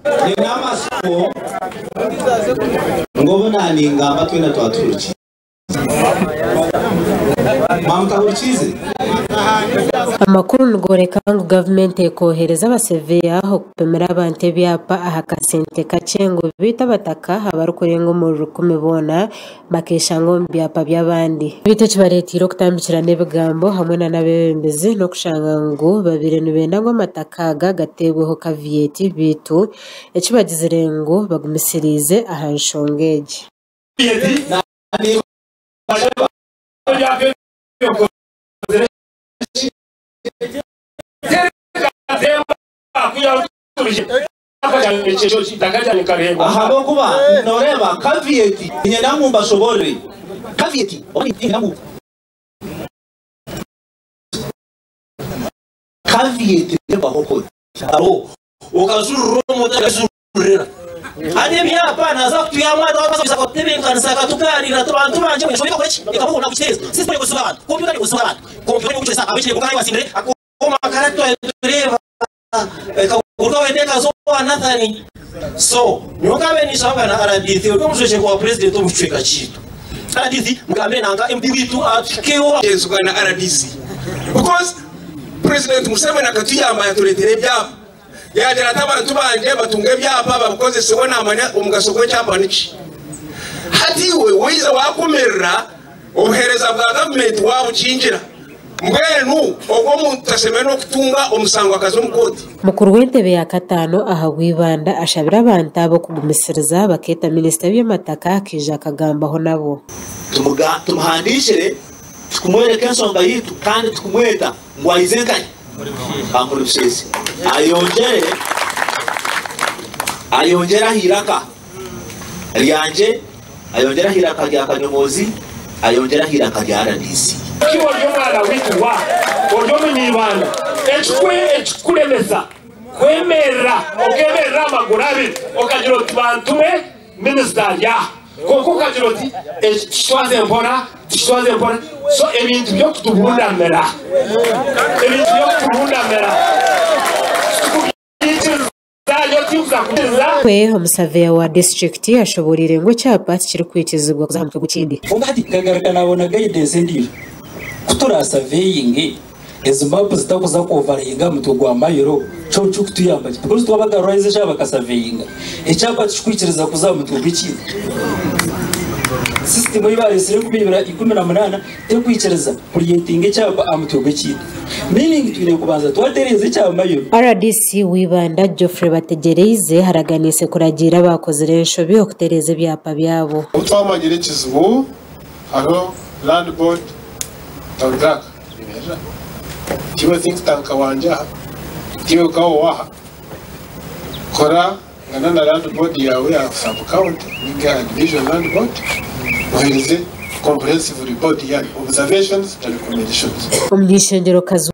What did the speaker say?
Nyine amatsiko ngu obu naaningamba twena twatuhurikiize. Mwamutahurikiize? Amakuru nigoreka ngu gavumenti ekoohereza abaseveya okupimira abantu ebyapa aha kasente kakye ngu beitu abataka abarikurenga omuri rukumi boona bakeeshanga omu byapa by'abandi. Beitu ekibareeteire okutambikirana ebigambo hamwe nana abeebembezi n'okushanga ngu babaire nibenda ngu amataka aga gateebweho kaviyeti beitu ekibagizire ngu bagumisiriize aha nshonga egi. Ahabw'okuba nooreeba Caveat, niinyenda ngu mbashoboorore. Caveat, oba niinyenda ngu. Caveat neebaho koti. Hariho okajurira omuntu akajurira. Hati ebyapa naaza kutwihamu hati akaza kututebeekanisa akatugaaniira ati bantu bangye mwe enshobe ekakora ki? Ekabaho naakukiteereza. Sisitemu neekozesibwa abantu, kompyuta neekozesibwa abantu. Kompyuta neekozesa ab'ekirego kandi batsindire akooma kare twari nitureeba kaguruka wenda ekaza owa Nathani. So nyowe nkabaire ninshaba bwana RDC ori omujwekyerwa wa purezidenti omu kicweka kyaitu. RDC mugambire nanka MP waitu atuhikeho. Kugyezibwa na RDC because President Museveni akatuyamba yatureetera ebyapa yaagira ati abantu bangye batunge ebyapa babikozese we naamanya omugasho gw'ekyapa niki. Hati iwe waija waakumirira obuheereza bwa gavumenti waabukingira mbwenu ogwo omuntu tashemereire n'okutunga omushango akaza omu kooti? Mukuru w'entebe ya kataano aha bw'Ibanda ashabire abantu aba okugumisiriza bakeeta minisita w'eby'amataka akaija akagambaho nabo. Tumuhandiikire tukumworeka enshonga yaitu kandi tukumweta ngu aize nkahi? Omuri Busheesi. Ayongyere ayongyere aha iraka ryangye, ayongyere aha iraka rya Kanyomozi, ayongyere aha iraka rya rdc. Iwe ori omwana waitu wa ori omunyaibanda, ekikukuremesa kwemerera okemerera aha maguru abiri okagira oti bantumwe minisita ari aha kwonka okagira oti eki tukitwaze mpora tukitwaze mpora so ebintu by'okutubundamira ebintu by'okutubundamira titukubyikiriza nyowe tinkuza kubyikiriza. We omusaveya wa disiturikiti ashoboreire ngu ekyapa tikirikwikizibwa kuza aha mutwe gw'ekindi. Kwonka hati nkagaruka naabona guidance endiijo. Ku turaasaveyinge ezi mapu zitakuza kuovarayinga aha mutwe gwa mayiro, kyo nikikutuyamba ki? Because twabagarurayo ezo eshaaha bakasaveyinga, ekyapa tikikwikiriza kuza aha mutwe gw'ekindi. Sisitimu ei baareetsire 2018 Terikwikiriza kuriyetinga ekyapa aha mutwe gw'ekiita. Meaning twine kubanza twatereeza ekya mayiro. Rdc w'Ibanda Geoffrey Bategyereize araganiise kuragiira abaakozire enshobi okutereeza ebyapa byabo. Obu twamanyire ekizibu, hariho Land Board Town Clerk yemerera. Tiiwe think tank wangye aha, tiiwe nkawe owaha. Kora ngana na Land Board yaawe ya sub county ninga ya division Land Board ohereze comprehensive report yanyu, observations na recommendations. Omuny'eishengyerokazi.